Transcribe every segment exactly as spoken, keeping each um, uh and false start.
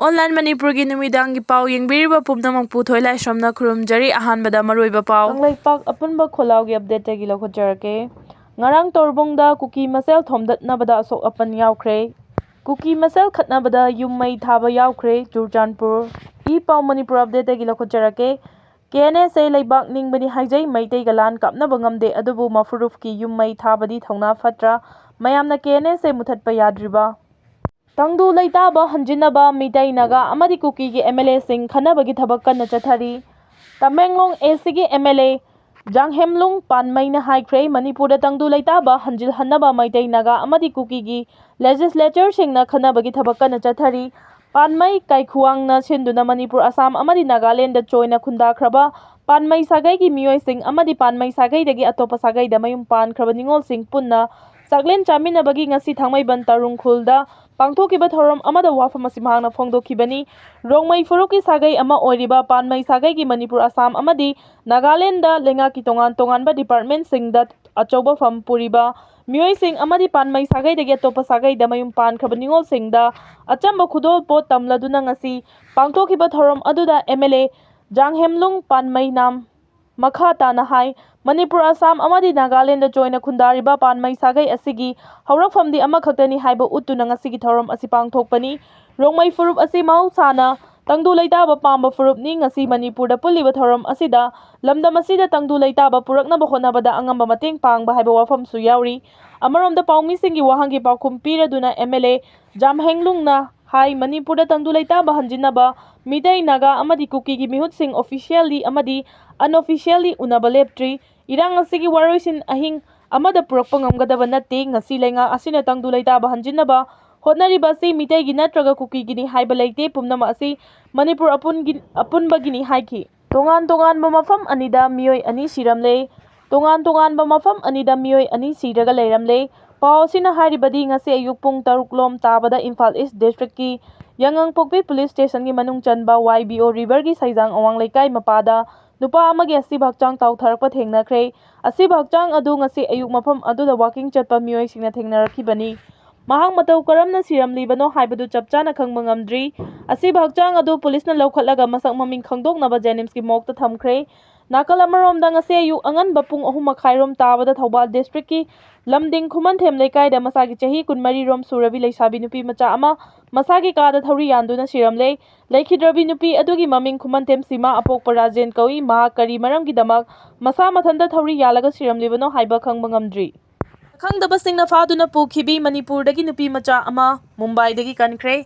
Online ꯃꯅꯤꯄꯨꯔꯒꯤ ꯅꯨꯃꯤꯗꯥꯡꯒꯤ ꯄꯥꯎ ꯌꯦꯡꯕꯤꯔꯤꯕ ꯄꯨꯝꯅꯃꯛꯄꯨ ꯊꯣꯏꯂꯥꯏꯁ꯭ꯔꯝꯅ ꯈꯨꯔꯨꯝꯖꯔꯤ꯫ ꯑꯍꯥꯟꯕꯗ ꯃꯔꯨꯑꯣꯏꯕ ꯄꯥꯎ꯫ ꯀꯪꯂꯩꯄꯥꯛ ꯑꯄꯨꯟꯕ ꯈꯣꯜꯂꯥꯎꯒꯤ ꯑꯞꯗꯦꯠꯇꯒꯤ ꯂꯧꯈꯠꯆꯔꯛꯀꯦ꯫ ꯉꯔꯥꯡ ꯇꯧꯔꯕꯨꯡꯗ ꯀꯨꯀꯤ ꯃꯁꯦꯜ ꯊꯣꯝꯗꯠꯅꯕꯗ ꯑꯁꯣꯛ ꯑꯄꯟ ꯌꯥꯎꯈ꯭ꯔꯦ꯫ ꯀꯨꯀꯤ ꯃꯁꯦꯜ ꯈꯠꯅꯕꯗ ꯌꯨꯝ ꯃꯩ ꯊꯥꯕ ꯌꯥꯎꯈ꯭ꯔꯦ꯫ ꯆꯨꯔꯆꯥꯟꯄꯨꯔ꯫ ꯏ ꯄꯥꯎ ꯃꯅꯤꯄꯨꯔ ꯑꯞꯗꯦꯠꯇꯒꯤ ꯂꯧꯈꯠꯆꯔꯛꯀꯦ꯫ ꯀꯦ ꯑꯦꯟ ꯑꯦꯁ ꯑꯦ ꯂꯩꯕꯥꯛ ꯅꯤꯡꯕꯅꯤ ꯍꯥꯏꯖꯩ, ꯃꯩꯇꯩꯒ ꯂꯥꯟ ꯀꯥꯞꯅꯕ ꯉꯝꯗꯦ, ꯑꯗꯨꯕꯨ ꯃꯐꯨꯔꯨꯞꯀꯤ ꯌꯨꯝ ꯃꯩ ꯊꯥꯕꯗꯤ ꯊꯧꯅꯥ ꯐꯠꯇ꯭ꯔꯥ? ꯃꯌꯥꯝꯅ ꯀꯦ ꯑꯦꯟ ꯑꯦꯁ ꯑꯦ ꯃꯨꯊꯠꯄ ꯌꯥꯗ꯭ꯔꯤꯕ? ꯇꯪꯗꯨ ꯂꯩꯇꯥꯕ ꯍꯟꯖꯤꯟꯅꯕ ꯃꯤꯇꯩ, ꯅꯥꯒꯥ ꯑꯃꯗꯤ ꯀꯨꯀꯤꯒꯤ ꯑꯦꯝ ꯑꯦꯜ ꯑꯦꯁꯤꯡ ꯈꯟꯅꯕꯒꯤ ꯊꯕꯛ ꯀꯟꯅ ꯆꯠꯊꯔꯤ꯫ ꯇꯃꯦꯡꯂꯣꯡ ꯑꯦ ꯁꯤꯒꯤ ꯑꯦꯝ ꯑꯦꯜ ꯑꯦ ꯖꯥꯡꯍꯦꯝꯂꯨꯡ ꯄꯥꯟꯃꯩꯅ ꯍꯥꯏꯈ꯭ꯔꯦ, ꯃꯅꯤꯄꯨꯔꯗ ꯇꯪꯗꯨ ꯂꯩꯇꯥꯕ ꯍꯟꯖꯤꯜꯍꯟꯅꯕ ꯃꯩꯇꯩ, ꯅꯥꯒꯥ ꯑꯃꯗꯤ ꯀꯨꯀꯤꯒꯤ ꯂꯦꯖꯤꯁꯂꯦꯆꯔꯁꯤꯡꯅ ꯈꯟꯅꯕꯒꯤ ꯊꯕꯛ ꯀꯟꯅ ꯆꯠꯊꯔꯤ꯫ ꯄꯥꯟꯃꯩ ꯀꯥꯏꯈꯨꯋꯥꯡꯅ ꯁꯤꯟꯗꯨꯅ ꯃꯅꯤꯄꯨꯔ, ꯑꯁꯥꯝ ꯑꯃꯗꯤ ꯅꯥꯒꯥꯂꯦꯟꯗ ꯆꯣꯏꯅ ꯈꯨꯟꯗꯥꯈ꯭ꯔꯕ ꯄꯥꯟꯃꯩ ꯁꯥꯒꯩꯒꯤ ꯃꯤꯑꯣꯏꯁꯤꯡ ꯑꯃꯗꯤ ꯄꯥꯟꯃꯩ ꯁꯥꯒꯩꯗꯒꯤ ꯑꯇꯣꯞꯄ ꯁꯥꯒꯩꯗ ꯃꯌꯨꯝ ꯄꯥꯟꯈ꯭ꯔꯕ ꯅꯤꯉꯣꯜꯁꯤꯡ ꯄꯨꯟꯅ ꯆꯥꯛꯂꯦꯟ ꯆꯥꯃꯤꯟꯅꯕꯒꯤ ꯉꯁꯤ ꯊꯥꯡꯃꯩꯕꯟ ꯇꯔꯨꯡ ꯈꯨꯜꯗ ꯄꯥꯡꯊꯣꯛꯈꯤꯕ ꯊꯧꯔꯝ ꯑꯃꯗ ꯋꯥꯐꯝ ꯑꯁꯤ ꯃꯍꯥꯛꯅ ꯐꯣꯡꯗꯣꯛꯈꯤꯕꯅꯤ꯫ ꯔꯣꯡꯃꯩ ꯐꯨꯔꯨꯞꯀꯤ ꯁꯥꯒꯩ ꯑꯃ ꯑꯣꯏꯔꯤꯕ ꯄꯥꯟꯃꯩ ꯁꯥꯒꯩꯒꯤ ꯃꯅꯤꯄꯨꯔ, ꯑꯁꯥꯝ ꯑꯃꯗꯤ ꯅꯥꯒꯥꯂꯦꯟꯗ ꯂꯩꯉꯥꯛꯀꯤ ꯇꯣꯉꯥꯟ ꯇꯣꯉꯥꯟꯕ ꯗꯤꯄꯥꯔꯠꯃꯦꯟꯁꯤꯡꯗ ꯑꯆꯧꯕ ꯐꯝ ꯄꯨꯔꯤꯕ ꯃꯤꯑꯣꯏꯁꯤꯡ ꯑꯃꯗꯤ ꯄꯥꯟꯃꯩ ꯁꯥꯒꯩꯗꯒꯤ ꯑꯇꯣꯞꯄ ꯁꯥꯒꯩꯗ ꯃꯌꯨꯝ ꯄꯥꯟꯈ꯭ꯔꯕ ꯅꯤꯉꯣꯜꯁꯤꯡꯗ ꯑꯆꯝꯕ ꯈꯨꯗꯣꯜ ꯄꯣꯠ ꯇꯝꯂꯗꯨꯅ ꯉꯁꯤ ꯄꯥꯡꯊꯣꯛꯈꯤꯕ ꯊꯧꯔꯝ ꯑꯗꯨꯗ ꯑꯦꯝ ꯑꯦꯜ ꯑꯦ ꯖꯥꯡꯍꯦꯝꯂꯨꯡ ꯄꯥꯟꯃꯩ ꯅꯥꯝ ꯃꯈꯥ ꯇꯥꯅ ꯍꯥꯏ, ꯃꯅꯤꯄꯨꯔ, ꯑꯁꯥꯝ ꯑꯃꯗꯤ ꯅꯥꯒꯥꯂꯦꯟꯗ ꯆꯣꯏꯅ ꯈꯨꯟꯗꯥꯔꯤꯕ ꯄꯥꯟꯃꯩ ꯁꯥꯒꯩ ꯑꯁꯤꯒꯤ ꯍꯧꯔꯛꯐꯝꯗꯤ ꯑꯃꯈꯛꯇꯅꯤ ꯍꯥꯏꯕ ꯎꯠꯇꯨꯅ ꯉꯁꯤꯒꯤ ꯊꯧꯔꯝ ꯑꯁꯤ ꯄꯥꯡꯊꯣꯛꯄꯅꯤ꯫ ꯔꯣꯡꯃꯩ ꯐꯨꯔꯨꯞ ꯑꯁꯤ ꯃꯍꯧꯁꯥꯅ ꯇꯪꯗꯨ ꯂꯩꯇꯥꯕ ꯄꯥꯝꯕ ꯐꯨꯔꯨꯞꯅꯤ꯫ ꯉꯁꯤ ꯃꯅꯤꯄꯨꯔꯗ ꯄꯨꯜꯂꯤꯕ ꯊꯧꯔꯝ ꯑꯁꯤꯗ ꯂꯝꯗꯝ ꯑꯁꯤꯗ ꯇꯪꯗꯨ ꯂꯩꯇꯥꯕ ꯄꯨꯔꯛꯅꯕ ꯍꯣꯠꯅꯕꯗ ꯑꯉꯝꯕ ꯃꯇꯦꯡ ꯄꯥꯡꯕ ꯍꯥꯏꯕ ꯋꯥꯐꯝꯁꯨ ꯌꯥꯎꯔꯤ꯫ ꯑꯃꯔꯣꯝꯗ ꯄꯥꯎꯃꯤꯁꯤꯡꯒꯤ ꯋꯥꯍꯪꯒꯤ ꯄꯥꯎꯈꯨꯝ ꯄꯤꯔꯗꯨꯅ ꯑꯦꯝ ꯑꯦꯜ ꯑꯦ ꯖꯥꯝꯍꯦꯡꯂꯨꯡꯅ ꯍꯥꯏ, ꯃꯅꯤꯄꯨꯔꯗ ꯇꯪꯗꯨ ꯂꯩꯇꯥꯕ ꯍꯟꯖꯤꯟꯅꯕ ꯃꯤꯇꯩ, ꯅꯥꯒꯥ ꯑꯃꯗꯤ ꯀꯨꯀꯤꯒꯤ ꯃꯤꯍꯨꯠꯁꯤꯡ ꯑꯣꯐꯤꯁꯤꯌꯦꯜꯂꯤ ꯑꯃꯗꯤ ꯑꯟꯑꯣꯐꯤꯁꯤꯌꯦꯜꯂꯤ ꯎꯅꯕ ꯂꯦꯞꯇ꯭ꯔꯤ꯫ ꯏꯔꯥꯡ ꯑꯁꯤꯒꯤ ꯋꯥꯔꯣꯏꯁꯤꯟ ꯑꯍꯤꯡ ꯑꯃꯗ ꯄꯨꯔꯛꯄ ꯉꯝꯒꯗꯕ ꯅꯠꯇꯦ꯫ ꯉꯁꯤ ꯂꯩꯉꯥꯛ ꯑꯁꯤꯅ ꯇꯪꯗꯨ ꯂꯩꯇꯥꯕ ꯍꯟꯖꯤꯟꯅꯕ ꯍꯣꯠꯅꯔꯤꯕ ꯑꯁꯤ ꯃꯤꯇꯩꯒꯤ ꯅꯠꯇ꯭ꯔꯒ ꯀꯨꯀꯤꯒꯤꯅꯤ ꯍꯥꯏꯕ ꯂꯩꯇꯦ, ꯄꯨꯝꯅꯃꯛ ꯑꯁꯤ ꯃꯅꯤꯄꯨꯔ ꯑꯄꯨꯟꯒꯤ-, ꯑꯄꯨꯟꯕꯒꯤꯅꯤ ꯍꯥꯏꯈꯤ꯫ ꯇꯣꯉꯥꯟ ꯇꯣꯉꯥꯟꯕ ꯃꯐꯝ ꯑꯅꯤꯗ ꯃꯤꯑꯣꯏ ꯑꯅꯤ ꯁꯤꯔꯝꯂꯦ꯫ ꯇꯣꯉꯥꯟ ꯇꯣꯉꯥꯟꯕ ꯃꯐꯝ ꯑꯅꯤꯗ ꯃꯤꯑꯣꯏ ꯑꯅꯤ ꯁꯤꯔꯒ ꯂꯩꯔꯝꯂꯦ꯫ ꯄꯥꯎ ꯑꯁꯤꯅ ꯍꯥꯏꯔꯤꯕꯗꯤ ꯉꯁꯤ ꯑꯌꯨꯛ ꯄꯨꯡ ꯇꯔꯨꯛ ꯂꯣꯝ ꯇꯥꯕꯗ ꯏꯝꯐꯥꯜ ꯏꯁ ꯗꯤꯁꯇ꯭ꯔꯤꯛꯀꯤ ꯌꯥꯉꯥꯡꯄꯣꯛꯄꯤ ꯄꯨꯂꯤꯁ ꯁ꯭ꯇꯦꯁꯟꯒꯤ ꯃꯅꯨꯡ ꯆꯟꯕ ꯋꯥꯏ ꯕꯤ ꯑꯣ ꯔꯤꯚꯔꯒꯤ ꯁꯩꯖꯥꯡ ꯑꯋꯥꯡ ꯂꯩꯀꯥꯏ ꯃꯄꯥꯗ ꯅꯨꯄꯥ ꯑꯃꯒꯤ ꯑꯁꯤꯕ ꯍꯛꯆꯥꯡ ꯇꯥꯎꯊꯔꯛꯄ ꯊꯦꯡꯅꯈ꯭ꯔꯦ꯫ ꯑꯁꯤꯕ ꯍꯛꯆꯥꯡ ꯑꯗꯨ ꯉꯁꯤ ꯑꯌꯨꯛ ꯃꯐꯝ ꯑꯗꯨꯗ ꯋꯥꯀꯤꯡ ꯆꯠꯄ ꯃꯤꯑꯣꯏꯁꯤꯡꯅ ꯊꯦꯡꯅꯔꯛꯈꯤꯕꯅꯤ꯫ ꯃꯍꯥꯛ ꯃꯇꯧ ꯀꯔꯝꯅ ꯁꯤꯔꯝꯂꯤꯕꯅꯣ ꯍꯥꯏꯕꯗꯨ ꯆꯞ ꯆꯥꯅ ꯈꯪꯕ ꯉꯝꯗ꯭ꯔꯤ꯫ ꯑꯁꯤꯕ ꯍꯛꯆꯥꯡ ꯑꯗꯨ ꯄꯨꯂꯤꯁꯅ ꯂꯧꯈꯠꯂꯒ ꯃꯁꯛ ꯃꯃꯤꯡ ꯈꯪꯗꯣꯛꯅꯕ ꯖꯦꯅꯤꯝꯁꯀꯤ ꯃꯣꯔꯒꯇ ꯊꯝꯈ꯭ꯔꯦ꯫ ꯅꯥꯀꯜ ꯑꯃꯔꯣꯝꯗ, ꯉꯁꯤ ꯑꯌꯨꯛ ꯑꯉꯟꯕ ꯄꯨꯡ ꯑꯍꯨꯝ ꯃꯈꯥꯏꯔꯣꯝ ꯇꯥꯕꯗ ꯊꯧꯕꯥꯜ ꯗꯤꯁꯇ꯭ꯔꯤꯛꯀꯤ ꯂꯝꯗꯤꯡ ꯈꯨꯃꯟꯊꯦꯝ ꯂꯩꯀꯥꯏꯗ ꯃꯁꯥꯒꯤ ꯆꯍꯤ ꯀꯨꯟꯃꯔꯤ ꯔꯣꯝ ꯁꯨꯔꯕꯤ ꯂꯩꯁꯥꯕꯤ ꯅꯨꯄꯤ ꯃꯆꯥ ꯑꯃ ꯃꯁꯥꯒꯤ ꯀꯥꯗ ꯊꯧꯔꯤ ꯌꯥꯟꯗꯨꯅ ꯁꯤꯔꯝꯂꯦ꯫ ꯂꯩꯈꯤꯗ꯭ꯔꯕꯤ ꯅꯨꯄꯤ ꯑꯗꯨꯒꯤ ꯃꯃꯤꯡ ꯈꯨꯃꯟꯊꯦꯝ ꯁꯤꯃꯥ ꯑꯄꯣꯛꯄ ꯔꯥꯖꯦꯟ ꯀꯧꯏ꯫ ꯃꯍꯥꯛ ꯀꯔꯤ ꯃꯔꯝꯒꯤꯗꯃꯛ ꯃꯁꯥ ꯃꯊꯟꯇ ꯊꯧꯔꯤ ꯌꯥꯜꯂꯒ ꯁꯤꯔꯝꯂꯤꯕꯅꯣ ꯍꯥꯏꯕ ꯈꯪꯕ ꯉꯝꯗ꯭ꯔꯤ꯫ ꯈꯪꯗꯕꯁꯤꯡꯅ ꯐꯥꯗꯨꯅ ꯄꯨꯈꯤꯕꯤ ꯃꯅꯤꯄꯨꯔꯗꯒꯤ ꯅꯨꯄꯤ ꯃꯆꯥ ꯑꯃ ꯃꯨꯝꯕꯥꯏꯗꯒꯤ ꯀꯟꯈ꯭ꯔꯦ꯫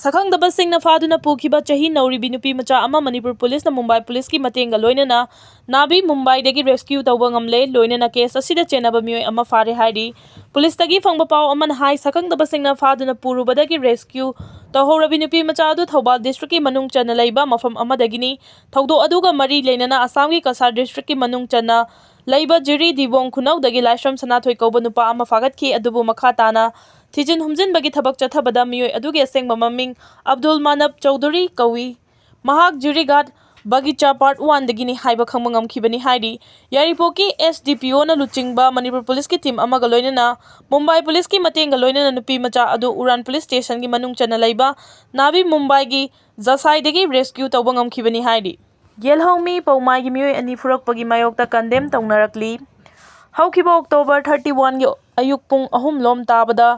ꯁꯛꯈꯪꯗꯕꯁꯤꯡꯅ ꯐꯥꯗꯨꯅ ꯄꯨꯈꯤꯕ ꯆꯍꯤ ꯅꯧꯔꯤꯕꯤ ꯅꯨꯄꯤ ꯃꯆꯥ ꯑꯃ ꯃꯅꯤꯄꯨꯔ ꯄꯨꯂꯤꯁꯅ ꯃꯨꯝꯕꯥꯏ ꯄꯨꯂꯤꯁꯀꯤ ꯃꯇꯦꯡꯒ ꯂꯣꯏꯅꯅ ꯅꯥꯚꯤ ꯃꯨꯝꯕꯥꯏꯗꯒꯤ ꯔꯦꯁꯀ꯭ꯌꯨ ꯇꯧꯕ ꯉꯝꯂꯦ꯫ ꯂꯣꯏꯅꯅ ꯀꯦꯁ ꯑꯁꯤꯗ ꯆꯦꯟꯅꯕ ꯃꯤꯑꯣꯏ ꯑꯃ ꯐꯥꯔꯦ ꯍꯥꯏꯔꯤ꯫ ꯄꯨꯂꯤꯁꯇꯒꯤ ꯐꯪꯕ ꯄꯥꯎ ꯑꯃꯅ ꯍꯥꯏ, ꯁꯛꯈꯪꯗꯕꯁꯤꯡꯅ ꯐꯥꯗꯨꯅ ꯄꯨꯔꯨꯕꯗꯒꯤ ꯔꯦꯁꯀ꯭ꯌꯨ ꯇꯧꯍꯧꯔꯕꯤ ꯅꯨꯄꯤ ꯃꯆꯥ ꯑꯗꯨ ꯊꯧꯕꯥꯜ ꯗꯤꯁꯇ꯭ꯔꯤꯛꯀꯤ ꯃꯅꯨꯡ ꯆꯟꯅ ꯂꯩꯕ ꯃꯐꯝ ꯑꯃꯗꯒꯤꯅꯤ꯫ ꯊꯧꯗꯣꯛ ꯑꯗꯨꯒ ꯃꯔꯤ ꯂꯩꯅꯅ ꯑꯁꯥꯝꯒꯤ ꯀꯁꯥꯔ ꯗꯤꯁꯇ꯭ꯔꯤꯛꯀꯤ ꯃꯅꯨꯡ ꯆꯟꯅ ꯂꯩꯕ ꯖꯤꯔꯤ ꯗꯤꯕꯣꯡ ꯈꯨꯅꯧꯗꯒꯤ ꯂꯥꯏꯁ꯭ꯔꯝ ꯁꯅꯥꯊꯣꯏ ꯀꯧꯕ ꯅꯨꯄꯥ ꯑꯃ ꯐꯥꯒꯠꯈꯤ꯫ ꯑꯗꯨꯕꯨ ꯃꯈꯥ ꯇꯥꯅ ꯊꯤꯖꯤꯟ ꯍꯨꯝꯖꯤꯟꯕꯒꯤ ꯊꯕꯛ ꯆꯠꯊꯕꯗ ꯃꯤꯑꯣꯏ ꯑꯗꯨꯒꯤ ꯑꯁꯦꯡꯕ ꯃꯃꯤꯡ ꯑꯕꯗꯨꯜ ꯃꯥꯅꯕ ꯆꯧꯙꯨꯔꯤ ꯀꯧꯏ꯫ ꯃꯍꯥꯛ ꯖꯤꯔꯤꯒꯥꯠ ꯕꯒꯤꯆꯥ ꯄꯥꯔꯠ ꯋꯥꯟꯗꯒꯤꯅꯤ ꯍꯥꯏꯕ ꯈꯪꯕ ꯉꯝꯈꯤꯕꯅꯤ ꯍꯥꯏꯔꯤ꯫ ꯌꯥꯏꯔꯤꯄꯣꯛꯀꯤ ꯑꯦꯁ ꯗꯤ ꯄꯤ ꯑꯣꯅ ꯂꯨꯆꯤꯡꯕ ꯃꯅꯤꯄꯨꯔ ꯄꯨꯂꯤꯁꯀꯤ ꯇꯤꯝ ꯑꯃꯒ ꯂꯣꯏꯅꯅ ꯃꯨꯝꯕꯥꯏ ꯄꯨꯂꯤꯁꯀꯤ ꯃꯇꯦꯡꯒ ꯂꯣꯏꯅꯅ ꯅꯨꯄꯤ ꯃꯆꯥ ꯑꯗꯨ ꯎꯔꯥꯟ ꯄꯨꯂꯤꯁ ꯁ꯭ꯇꯦꯁꯟꯒꯤ ꯃꯅꯨꯡ ꯆꯟꯅ ꯂꯩꯕ ꯅꯥꯚꯤ ꯃꯨꯝꯕꯥꯏꯒꯤ ꯖꯁꯥꯏꯗꯒꯤ ꯔꯦꯁꯀ꯭ꯌꯨ ꯇꯧꯕ ꯉꯝꯈꯤꯕꯅꯤ ꯍꯥꯏꯔꯤ꯫ ꯌꯦꯜꯍꯧꯃꯤ ꯄꯧꯃꯥꯏꯒꯤ ꯃꯤꯑꯣꯏ ꯑꯅꯤ ꯐꯨꯔꯛꯄꯒꯤ ꯃꯥꯌꯣꯛꯇ ꯀꯟꯗꯦꯝ ꯇꯧꯅꯔꯛꯂꯤ꯫ ꯍꯧꯈꯤꯕ ꯑꯣꯛꯇꯣꯕꯔ ꯊꯥꯔꯇꯤ ꯋꯥꯟꯒꯤ ꯑꯌꯨꯛ ꯄꯨꯡ ꯑꯍꯨꯝ ꯂꯣꯝ ꯇꯥꯕꯗ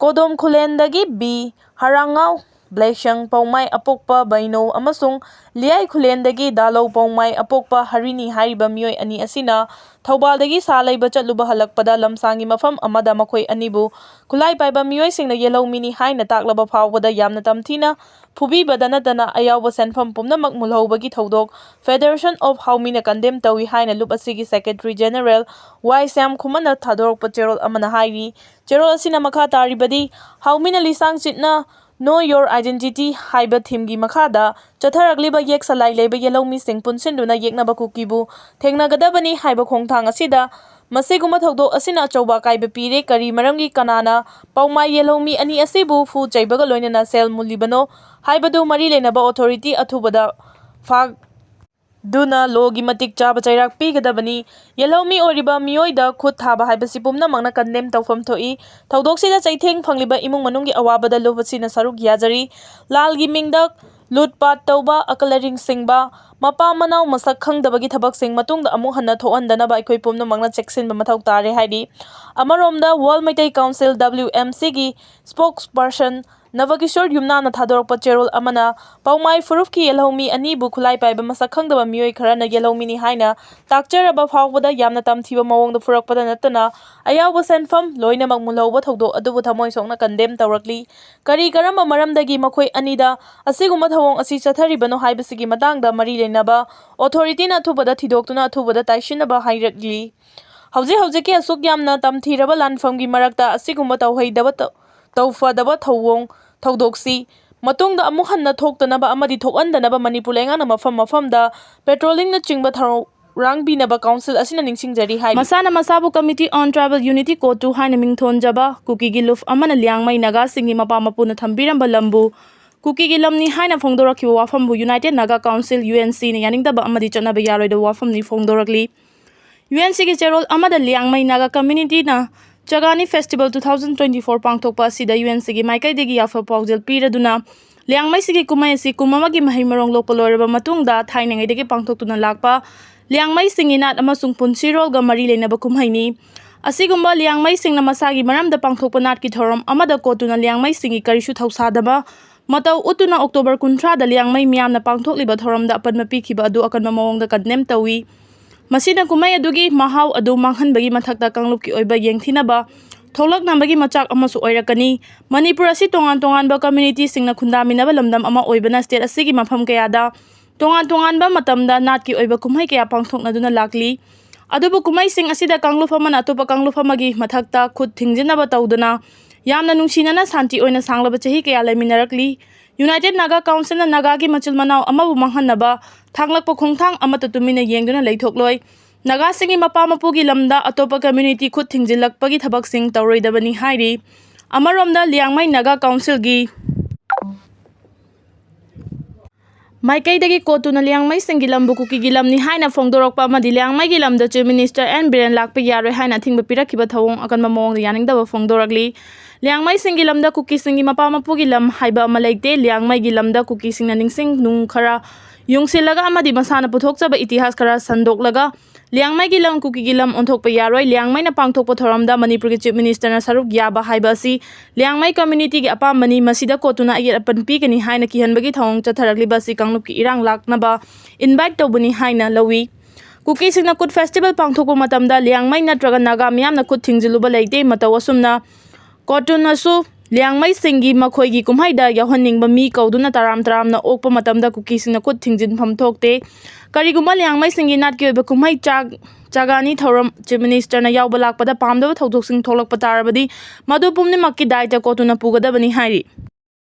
ꯀꯣꯗꯣꯝ ꯈꯨꯂꯦꯟꯗꯒꯤ ꯕꯤ ꯍꯔꯥꯡꯉꯥꯎ ꯕ꯭ꯂꯦꯁꯪ ꯄꯧꯃꯥꯏ ꯑꯄꯣꯛꯄ ꯕꯩꯅꯣ ꯑꯃꯁꯨꯡ ꯂꯤꯌꯥꯏ ꯈꯨꯂꯦꯟꯗꯒꯤ ꯗꯥꯂꯧ ꯄꯧꯃꯥꯏ ꯑꯄꯣꯛꯄ ꯍꯔꯤꯅꯤ ꯍꯥꯏꯔꯤꯕ ꯃꯤꯑꯣꯏ ꯑꯅꯤ ꯑꯁꯤꯅ ꯊꯧꯕꯥꯜꯗꯒꯤ ꯁꯥ ꯂꯩꯕ ꯆꯠꯂꯨꯕ ꯍꯜꯂꯛꯄꯗ ꯂꯝꯁꯥꯡꯒꯤ ꯃꯐꯝ ꯑꯃꯗ ꯃꯈꯣꯏ ꯑꯅꯤꯕꯨ ꯈꯨꯠꯂꯥꯏ ꯄꯥꯏꯕ ꯃꯤꯑꯣꯏꯁꯤꯡꯅ ꯌꯦꯜꯍꯧꯃꯤꯅꯤ ꯍꯥꯏꯅ ꯇꯥꯛꯂꯕ ꯐꯥꯎꯕꯗ ꯌꯥꯝꯅ ꯇꯝꯊꯤꯅ ꯐꯨꯕꯤꯕꯗ ꯅꯠꯇꯅ ꯑꯌꯥꯎꯕ ꯁꯦꯟꯐꯝ ꯄꯨꯝꯅꯃꯛ ꯃꯨꯜꯍꯧꯕꯒꯤ ꯊꯧꯗꯣꯛ Federation of Haomina condemn ꯇꯧꯏ ꯍꯥꯏꯅ ꯂꯨꯞ ꯑꯁꯤꯒꯤ Secretary General ꯋꯥꯏ ꯁ꯭ꯌꯥꯝ ꯈꯨꯃꯟꯅ ꯊꯥꯗꯣꯔꯛꯄ ꯆꯦꯔꯣꯜ ꯑꯃꯅ ꯍꯥꯏꯔꯤ꯫ ꯆꯦꯔꯣꯜ ꯑꯁꯤꯅ ꯃꯈꯥ ꯇꯥꯔꯤꯕꯗꯤ, ꯍꯥꯎꯃꯤꯅ ꯂꯤꯁꯥꯡ ꯆꯤꯠꯅ Know Your Identity ꯍꯥꯏꯕ ꯊꯤꯝꯒꯤ ꯃꯈꯥꯗ ꯆꯠꯊꯔꯛꯂꯤꯕ ꯌꯦꯛ ꯁꯂꯥꯏ ꯂꯩꯕ ꯌꯦꯜꯍꯧꯃꯤꯁꯤꯡ ꯄꯨꯟꯁꯤꯟꯗꯨꯅ ꯌꯦꯛꯅꯕ ꯀꯨꯀꯤꯕꯨ ꯊꯦꯡꯅꯒꯗꯕꯅꯤ ꯍꯥꯏꯕ ꯈꯣꯡꯊꯥꯡ ꯑꯁꯤꯗ ꯃꯁꯤꯒꯨꯝꯕ ꯊꯧꯗꯣꯛ ꯑꯁꯤꯅ ꯑꯆꯧꯕ ꯑꯀꯥꯏꯕ ꯄꯤꯔꯦ꯫ ꯀꯔꯤ ꯃꯔꯝꯒꯤ ꯀꯅꯥꯅ ꯄꯧꯃꯥꯏ ꯌꯦꯜꯍꯧꯃꯤ ꯑꯅꯤ ꯑꯁꯤꯕꯨ ꯐꯨ ꯆꯩꯕꯒ ꯂꯣꯏꯅꯅ ꯁꯦꯜ ꯃꯨꯜꯂꯤꯕꯅꯣ ꯍꯥꯏꯕꯗꯨ ꯃꯔꯤ ꯂꯩꯅꯕ ꯑꯣꯊꯣꯔꯤꯇꯤ ꯑꯊꯨꯕꯗ ꯐꯥ-, ꯗꯨꯅ ꯂꯣꯒꯤ ꯃꯇꯤꯛ ꯆꯥꯕ ꯆꯩꯔꯥꯛ ꯄꯤꯒꯗꯕꯅꯤ꯫ ꯌꯦꯜꯍꯧꯃꯤ ꯑꯣꯏꯔꯤꯕ ꯃꯤꯑꯣꯏꯗ ꯈꯨꯠ ꯊꯥꯕ ꯍꯥꯏꯕꯁꯤ ꯄꯨꯝꯅꯃꯛꯅ ꯀꯟꯗꯦꯝ ꯇꯧꯐꯝ ꯊꯣꯛꯏ꯫ ꯊꯧꯗꯣꯛꯁꯤꯗ ꯆꯩꯊꯦꯡ ꯐꯪꯂꯤꯕ ꯏꯃꯨꯡ ꯃꯅꯨꯡꯒꯤ ꯑꯋꯥꯕꯗ ꯂꯨꯞ ꯑꯁꯤꯅ ꯁꯔꯨꯛ ꯌꯥꯖꯔꯤ꯫ ꯂꯥꯜꯒꯤ ꯃꯤꯡꯗ ꯂꯨꯠ ꯄꯥꯠ ꯇꯧꯕ, ꯑꯀꯜ ꯑꯔꯤꯡ ꯁꯤꯡꯕ, ꯃꯄꯥ ꯃꯅꯥꯎ ꯃꯁꯛ ꯈꯪꯗꯕꯒꯤ ꯊꯕꯛꯁꯤꯡ ꯃꯇꯨꯡꯗ ꯑꯃꯨꯛ ꯍꯟꯅ ꯊꯣꯛꯍꯟꯗꯅꯕ ꯑꯩꯈꯣꯏ ꯄꯨꯝꯅꯃꯛꯅ ꯆꯦꯛꯁꯤꯟꯕ ꯃꯊꯧ ꯇꯥꯔꯦ ꯍꯥꯏꯔꯤ꯫ ꯑꯃꯔꯣꯝꯗ, World Meitei Council, W M C, ꯒꯤ spokesperson ꯅꯕꯀꯤꯁꯣꯔ ꯌꯨꯝꯅꯥꯝꯅ ꯊꯥꯗꯣꯔꯛꯄ ꯆꯦꯔꯣꯜ ꯑꯃꯅ ꯄꯥꯎꯃꯥꯏ ꯐꯨꯔꯨꯞꯀꯤ ꯌꯦꯜꯍꯧꯃꯤ ꯑꯅꯤꯕꯨ ꯈꯨꯠꯂꯥꯏ ꯄꯥꯏꯕ ꯃꯁꯛ ꯈꯪꯗꯕ ꯃꯤꯑꯣꯏ ꯈꯔꯅ ꯌꯦꯜꯍꯧꯃꯤꯅꯤ ꯍꯥꯏꯅ ꯇꯥꯛꯆꯔꯕ ꯐꯥꯎꯕꯗ ꯌꯥꯝꯅ ꯇꯝꯊꯤꯕ ꯃꯑꯣꯡꯗ ꯐꯨꯔꯛꯄꯗ ꯅꯠꯇꯅ ꯑꯌꯥꯎꯕ ꯁꯦꯟꯐꯝ ꯂꯣꯏꯅꯃꯛ ꯃꯨꯜꯍꯧꯕ ꯊꯧꯗꯣꯛ ꯑꯗꯨꯕꯨ ꯊꯃꯣꯏ ꯁꯣꯛꯅ ꯀꯟꯗꯦꯝ ꯇꯧꯔꯛꯂꯤ꯫ ꯀꯔꯤ ꯀꯔꯝꯕ ꯃꯔꯝꯗꯒꯤ ꯃꯈꯣꯏ ꯑꯅꯤꯗ ꯑꯁꯤꯒꯨꯝꯕ ꯊꯧꯑꯣꯡ ꯑꯁꯤ ꯆꯠꯊꯔꯤꯕꯅꯣ ꯍꯥꯏꯕꯁꯤꯒꯤ ꯃꯇꯥꯡꯗ ꯃꯔꯤ ꯂꯩꯅꯕ ꯑꯣꯊꯣꯔꯤꯇꯤꯅ ꯑꯊꯨꯕꯗ ꯊꯤꯗꯣꯛꯇꯨꯅ ꯑꯊꯨꯕꯗ ꯇꯥꯏꯁꯤꯟꯅꯕ ꯍꯥꯏꯔꯛꯂꯤ꯫ ꯍꯧꯖꯤꯛ ꯍꯧꯖꯤꯛꯀꯤ ꯑꯁꯨꯛ ꯌꯥꯝꯅ ꯇꯝꯊꯤꯔꯕ ꯂꯥꯟꯐꯝꯒꯤ ꯃꯔꯛꯇ ꯑꯁꯤꯒꯨꯝꯕ ꯇꯧꯍꯩꯗꯕ ꯇꯧ-, ꯇꯧꯐꯗꯕ ꯊꯧꯑꯣꯡ ꯊꯧꯗꯣꯛꯁꯤ ꯃꯇꯨꯡꯗ ꯑꯃꯨꯛ ꯍꯟꯅ ꯊꯣꯛꯇꯅꯕ ꯑꯃꯗꯤ ꯊꯣꯛꯍꯟꯗꯅꯕ ꯃꯅꯤꯄꯨꯔ ꯂꯩꯉꯥꯛꯅ ꯃꯐꯝ ꯃꯐꯝꯗ ꯄꯦꯇ꯭ꯔꯣꯂꯤꯡꯅꯆꯤꯡꯕ ꯊꯧꯔꯥꯡꯕꯤꯅꯕ ꯀꯥꯎꯟꯁꯤꯜ ꯑꯁꯤꯅ ꯅꯤꯡꯁꯤꯡꯖꯔꯤ ꯍꯥꯏꯔꯤ꯫ ꯃꯁꯥꯅ ꯃꯁꯥꯕꯨ Committee on Tribal Unity, ꯀꯣꯇꯨ ꯍꯥꯏꯅ ꯃꯤꯡꯊꯣꯟꯖꯕ ꯀꯨꯀꯤꯒꯤ ꯂꯨꯞ ꯑꯃꯅ ꯂꯤꯌꯥꯡꯃꯩ ꯅꯥꯒꯥꯁꯤꯡꯒꯤ ꯃꯄꯥ ꯃꯄꯨꯅ ꯊꯝꯕꯤꯔꯝꯕ ꯂꯝꯕꯨ ꯀꯨꯀꯤꯒꯤ ꯂꯝꯅꯤ ꯍꯥꯏꯅ ꯐꯣꯡꯗꯣꯔꯛꯈꯤꯕ ꯋꯥꯐꯝꯕꯨ United Naga Council, U N C, ꯅ ꯌꯥꯅꯤꯡꯗꯕ ꯑꯃꯗꯤ ꯆꯠꯅꯕ ꯌꯥꯔꯣꯏꯗꯕ ꯋꯥꯐꯝꯅꯤ ꯐꯣꯡꯗꯣꯔꯛꯂꯤ꯫ U N C ꯒꯤ ꯆꯦꯔꯣꯜ ꯑꯃꯗ ꯂꯤꯌꯥꯡꯃꯩ ꯅꯥꯒꯥ community ꯅ ꯆꯒꯥꯅꯤ Festival two thousand twenty four ꯄꯥꯡꯊꯣꯛꯄ ꯑꯁꯤꯗ U N C ꯒꯤ ꯃꯥꯏꯀꯩꯗꯒꯤ ꯌꯥꯐ ꯄꯥꯎꯖꯦꯜ ꯄꯤꯔꯗꯨꯅ, ꯂꯤꯌꯥꯡꯃꯩꯁꯤꯒꯤ ꯀꯨꯝꯍꯩ ꯑꯁꯤ ꯀꯨꯝ ꯑꯃꯒꯤ ꯃꯍꯩ ꯃꯔꯣꯡ ꯂꯣꯛꯄ ꯂꯣꯏꯔꯕ ꯃꯇꯨꯡꯗ ꯊꯥꯏꯅꯉꯩꯗꯒꯤ ꯄꯥꯡꯊꯣꯛꯇꯨꯅ ꯂꯥꯛꯄ ꯂꯤꯌꯥꯡꯃꯩꯁꯤꯡꯒꯤ ꯅꯥꯠ ꯑꯃꯁꯨꯡ ꯄꯨꯟꯁꯤꯔꯣꯜꯒ ꯃꯔꯤ ꯂꯩꯅꯕ ꯀꯨꯝꯍꯩꯅꯤ꯫ ꯑꯁꯤꯒꯨꯝꯕ ꯂꯤꯌꯥꯡꯃꯩꯁꯤꯡꯅ ꯃꯁꯥꯒꯤ ꯃꯔꯝꯗ ꯄꯥꯡꯊꯣꯛꯄ ꯅꯥꯠꯀꯤ ꯊꯧꯔꯝ ꯑꯃꯗ ꯀꯣꯠꯇꯨꯅ ꯂꯤꯌꯥꯡꯃꯩꯁꯤꯡꯒꯤ ꯀꯔꯤꯁꯨ ꯊꯧꯁꯥꯗꯕ ꯃꯇꯧ ꯎꯠꯇꯨꯅ October ꯀꯨꯟꯊ꯭ꯔꯥꯗ ꯂꯤꯌꯥꯡꯃꯩ ꯃꯤꯌꯥꯝꯅ ꯄꯥꯡꯊꯣꯛꯂꯤꯕ ꯊꯧꯔꯝꯗ ꯑꯄꯟꯕ ꯄꯤꯈꯤꯕ ꯑꯗꯨ ꯑꯀꯟꯕ ꯃꯑꯣꯡꯗ ꯀꯟꯗꯦꯝ ꯇꯧꯏ꯫ ꯃꯁꯤꯅ ꯀꯨꯝꯍꯩ ꯑꯗꯨꯒꯤ ꯃꯍꯥꯎ ꯑꯗꯨ ꯃꯥꯡꯍꯟꯕꯒꯤ ꯃꯊꯛꯇ ꯀꯥꯡꯂꯨꯞꯀꯤ ꯑꯣꯏꯕ ꯌꯦꯡꯊꯤꯅꯕ ꯊꯣꯛꯂꯛꯅꯕꯒꯤ ꯃꯆꯥꯛ ꯑꯃꯁꯨ ꯑꯣꯏꯔꯛꯀꯅꯤ꯫ ꯃꯅꯤꯄꯨꯔ ꯑꯁꯤ ꯇꯣꯉꯥꯟ ꯇꯣꯉꯥꯟꯕ community ꯁꯤꯡꯅ ꯈꯨꯟꯗꯥꯃꯤꯟꯅꯕ ꯂꯝꯗꯝ ꯑꯃ ꯑꯣꯏꯕꯅ state ꯑꯁꯤꯒꯤ ꯃꯐꯝ ꯀꯌꯥꯗ ꯇꯣꯉꯥꯟ ꯇꯣꯉꯥꯟꯕ ꯃꯇꯝꯗ ꯅꯥꯠꯀꯤ ꯑꯣꯏꯕ ꯀꯨꯝꯍꯩ ꯀꯌꯥ ꯄꯥꯡꯊꯣꯛꯅꯗꯨꯅ ꯂꯥꯛꯂꯤ꯫ ꯑꯗꯨꯕꯨ ꯀꯨꯝꯍꯩꯁꯤꯡ ꯑꯁꯤꯗ ꯀꯥꯡꯂꯨꯞ ꯑꯃꯅ ꯑꯇꯣꯞꯄ ꯀꯥꯡꯂꯨꯞ ꯑꯃꯒꯤ ꯃꯊꯛꯇ ꯈꯨꯠ ꯊꯤꯡꯖꯤꯟꯅꯕ ꯇꯧꯗꯨꯅ ꯌꯥꯝꯅ ꯅꯨꯡꯁꯤꯅꯅ ꯁꯥꯟꯇꯤ ꯑꯣꯏꯅ ꯁꯥꯡꯂꯕ ꯆꯍꯤ ꯀꯌꯥ ꯂꯩꯃꯤꯟꯅꯔꯛꯂꯤ꯫ United Naga Council ꯅ ꯅꯥꯒꯥꯒꯤ ꯃꯆꯤꯜ ꯃꯅꯥꯎ ꯑꯃꯕꯨ ꯃꯥꯡꯍꯟꯅꯕ ꯊꯥꯡꯂꯛꯄ ꯈꯣꯡꯊꯥꯡ ꯑꯃꯠꯇ ꯇꯨꯃꯤꯟꯅ ꯌꯦꯡꯗꯨꯅ ꯂꯩꯊꯣꯛꯂꯣꯏ꯫ ꯅꯥꯒꯥꯁꯤꯡꯒꯤ ꯃꯄꯥ ꯃꯄꯨꯒꯤ ꯂꯝꯗ ꯑꯇꯣꯞꯄ community ꯈꯨꯠ ꯊꯤꯡꯖꯤꯜꯂꯛꯄꯒꯤ ꯊꯕꯛꯁꯤꯡ ꯇꯧꯔꯣꯏꯗꯕꯅꯤ ꯍꯥꯏꯔꯤ꯫ ꯑꯃꯔꯣꯝꯗ ꯂꯤꯌꯥꯡꯃꯩ ꯅꯥꯒꯥ ꯀꯥꯎꯟꯁꯤꯜꯒꯤ ꯃꯥꯏꯀꯩꯗꯒꯤ ꯀꯣꯇꯨꯅ ꯂꯤꯌꯥꯡꯃꯩꯁꯤꯡꯒꯤ ꯂꯝꯕꯨ ꯀꯨꯀꯤꯒꯤ ꯂꯝꯅꯤ ꯍꯥꯏꯅ ꯐꯣꯡꯗꯣꯔꯛꯄ ꯑꯃꯗꯤ ꯂꯤꯌꯥꯡꯃꯩꯒꯤ ꯂꯝꯗ Chief Minister ꯑꯦꯟ ꯕꯤꯔꯦꯟ ꯂꯥꯛꯄ ꯌꯥꯔꯣꯏ ꯍꯥꯏꯅ ꯑꯊꯤꯡꯕ ꯄꯤꯔꯛꯈꯤꯕ ꯊꯧꯑꯣꯡ ꯑꯀꯟꯕ ꯃꯑꯣꯡꯗ ꯌꯥꯅꯤꯡꯗꯕ ꯐꯣꯡꯗꯣꯔꯛꯂꯤ꯫ ꯂꯤꯌꯥꯡꯃꯩꯁꯤꯡꯒꯤ ꯂꯝꯗ ꯀꯨꯀꯤꯁꯤꯡꯒꯤ ꯃꯄꯥ ꯃꯄꯨꯒꯤ ꯂꯝ ꯍꯥꯏꯕ ꯑꯃ ꯂꯩꯇꯦ꯫ ꯂꯤꯌꯥꯡꯃꯩꯒꯤ ꯂꯝꯗ ꯀꯨꯀꯤꯁꯤꯡꯅ ꯅꯤꯡꯁꯤꯡ ꯅꯨꯡ ꯈꯔ ꯌꯨꯡꯁꯤꯜꯂꯒ ꯑꯃꯗꯤ ꯃꯁꯥꯅ ꯄꯨꯊꯣꯛꯆꯕ ꯏꯇꯤꯍꯥꯁ ꯈꯔ ꯁꯟꯗꯣꯛꯂꯒ ꯂꯤꯌꯥꯡꯃꯩꯒꯤ ꯂꯝ ꯀꯨꯀꯤꯒꯤ ꯂꯝ ꯑꯣꯟꯊꯣꯛꯄ ꯌꯥꯔꯣꯏ꯫ ꯂꯤꯌꯥꯡꯃꯩꯅ ꯄꯥꯡꯊꯣꯛꯄ ꯊꯧꯔꯝꯗ ꯃꯅꯤꯄꯨꯔꯒꯤ Chief Ministerꯅ ꯁꯔꯨꯛ ꯌꯥꯕ ꯍꯥꯏꯕ ꯑꯁꯤ ꯂꯤꯌꯥꯡꯃꯩ communityꯒꯤ ꯑꯄꯥꯝꯕꯅꯤ꯫ ꯃꯁꯤꯗ ꯀꯣꯇꯨꯅ ꯑꯌꯦꯠ ꯑꯄꯟ ꯄꯤꯒꯅꯤ ꯍꯥꯏꯅ ꯀꯤꯍꯟꯕꯒꯤ ꯊꯧꯑꯣꯡ ꯆꯠꯊꯔꯛꯂꯤꯕ ꯑꯁꯤ ꯀꯥꯡꯂꯨꯞꯀꯤ ꯏꯔꯥꯡ ꯂꯥꯛꯅꯕ invite ꯇꯧꯕꯅꯤ ꯍꯥꯏꯅ ꯂꯧꯏ꯫ ꯀꯨꯀꯤꯁꯤꯡꯅ ꯀꯨꯠ festival ꯄꯥꯡꯊꯣꯛꯄ ꯃꯇꯝꯗ ꯂꯤꯌꯥꯡꯃꯩ ꯅꯠꯇ꯭ꯔꯒ ꯅꯥꯒꯥ ꯃꯤꯌꯥꯝꯅ ꯈꯨꯠ ꯊꯤꯡꯖꯤꯜꯂꯨꯕ ꯂꯩꯇꯦ꯫ ꯃꯇꯧ ꯑꯁꯨꯝꯅ ꯀꯣꯇꯨꯅꯁꯨ ꯂꯤꯌꯥꯡꯃꯩꯁꯤꯡꯒꯤ ꯃꯈꯣꯏꯒꯤ ꯀꯨꯝꯍꯩꯗ ꯌꯥꯎꯍꯟꯅꯤꯡꯕ ꯃꯤ ꯀꯧꯗꯨꯅ ꯇꯔꯥꯝ ꯇꯔꯥꯝꯅ ꯑꯣꯛꯄ ꯃꯇꯝꯗ ꯀꯨꯀꯤꯁꯤꯡꯅ ꯈꯨꯠ ꯊꯤꯡꯖꯤꯟꯐꯝ ꯊꯣꯛꯇꯦ꯫ ꯀꯔꯤꯒꯨꯝꯕ ꯂꯤꯌꯥꯡꯃꯩꯁꯤꯡꯒꯤ ꯅꯥꯠꯀꯤ ꯑꯣꯏꯕ ꯀꯨꯝꯍꯩ ꯆꯥꯛ ꯆꯥꯒꯥꯅꯤ ꯊꯧꯔꯝ Chief Ministerꯅ ꯌꯥꯎꯕ ꯂꯥꯛꯄꯗ ꯄꯥꯝꯗꯕ ꯊꯧꯗꯣꯛꯁꯤꯡ ꯊꯣꯛꯂꯛꯄ ꯇꯥꯔꯕꯗꯤ ꯃꯗꯨ ꯄꯨꯝꯅꯃꯛꯀꯤ ꯗꯥꯏꯇ ꯀꯣꯇꯨꯅ ꯄꯨꯒꯗꯕꯅꯤ ꯍꯥꯏꯔꯤ꯫